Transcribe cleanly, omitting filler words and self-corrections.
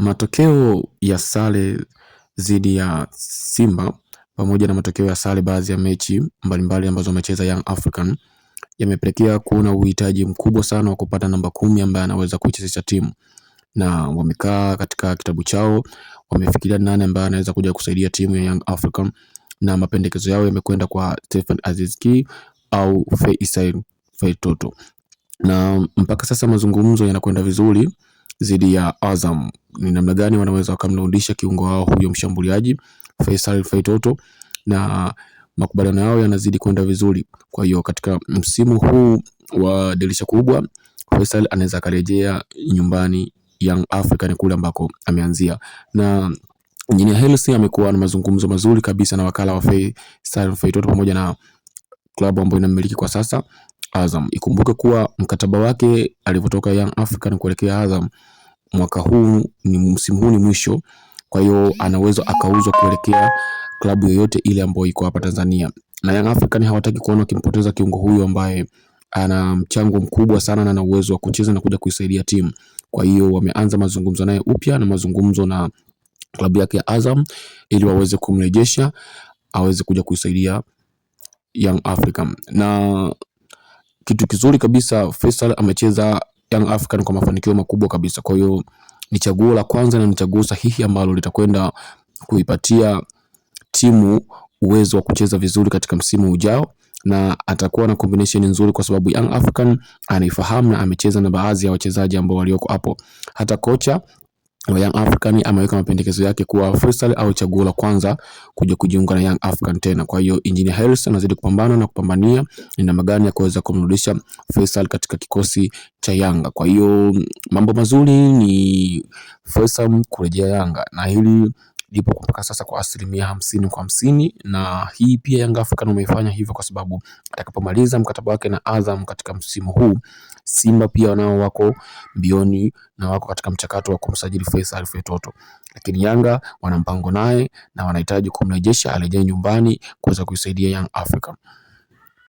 Matokeo ya sare dhidi ya Simba pamoja na matokeo ya sare baadhi ya mechi mbalimbali ambazo wamecheza Young African yamepelekea kuona uhitaji mkubwa sana wa kupata namba 10 ambaye anaweza kuichezesha timu, na wamekaa katika kitabu chao wamefikiria nani ambaye anaweza kuja kusaidia timu ya Young African, na mapendekezo yao yamekwenda kwa Stephen Aziz Ki au Faisal Feitoto, na mpaka sasa mazungumzo yanakwenda vizuri dhidi ya Azam ni namna gani wanaweza wakamrudisha kiungo wao huyo mshambuliaji Faisal Feitoto, na makubaliano yao yanazidi kwenda vizuri. Kwa hiyo katika msimu huu wa dirisha kubwa Faisal anaweza akarejea nyumbani Young African kule ambako ameanzia, na Engineer Hersi amekuwa na mazungumzo mazuri kabisa na wakala wa Faisal Feitoto pamoja na klabu ambayo inamiliki kwa sasa Azam. Ikumbuke kuwa mkataba wake alivyotoka Young African kuelekea Azam mwaka huu ni msimu huu ni mwisho, kwa hiyo anaweza akauzwa kuelekea klabu yoyote ile ambayo iko hapa Tanzania, na Young African hawataki kuona wakimpoteza kiungo huyu ambaye ana mchango mkubwa sana na ana uwezo wa kucheza na kuja kuisaidia timu. Kwa hiyo wameanza mazungumzo naye upya na mazungumzo na klabu yake ya Azam ili waweze kumrejesha aweze kuja kuisaidia Young African. Na kitu kizuri kabisa, Faisal amecheza Young African kwa mafanikio makubwa kabisa. Kwa hiyo ni chaguo la kwanza na ni chaguo sahihi ambalo litakwenda kuipatia timu uwezo wa kucheza vizuri katika msimu ujao, na atakuwa na combination nzuri kwa sababu Young African anaifahamu na amecheza na baadhi ya wachezaji ambao walioko hapo. Hata kocha wa Young African ameweka mapendekezo yake kuwa Faisal au chaguo la kwanza kuja kujiunga na Young African tena. Kwa hiyo Engineer Hersi anazidi kupambana na kupambania ni namna gani ya kuweza kumrudisha Faisal katika kikosi cha Yanga. Kwa hiyo mambo mazuri ni Faisal kurejea Yanga, na hili lipo mpaka sasa kwa 50%, na hii pia Young African wameifanya hivyo kwa sababu atakapomaliza mkataba wake na Azam katika msimu huu, Simba pia nao wako mbioni na wako katika mchakato wa kumsajili Faisal Feitoto, lakini Yanga wana mpango naye na wanahitaji kumrejesha arejee nyumbani kuweza kuisaidia Young African.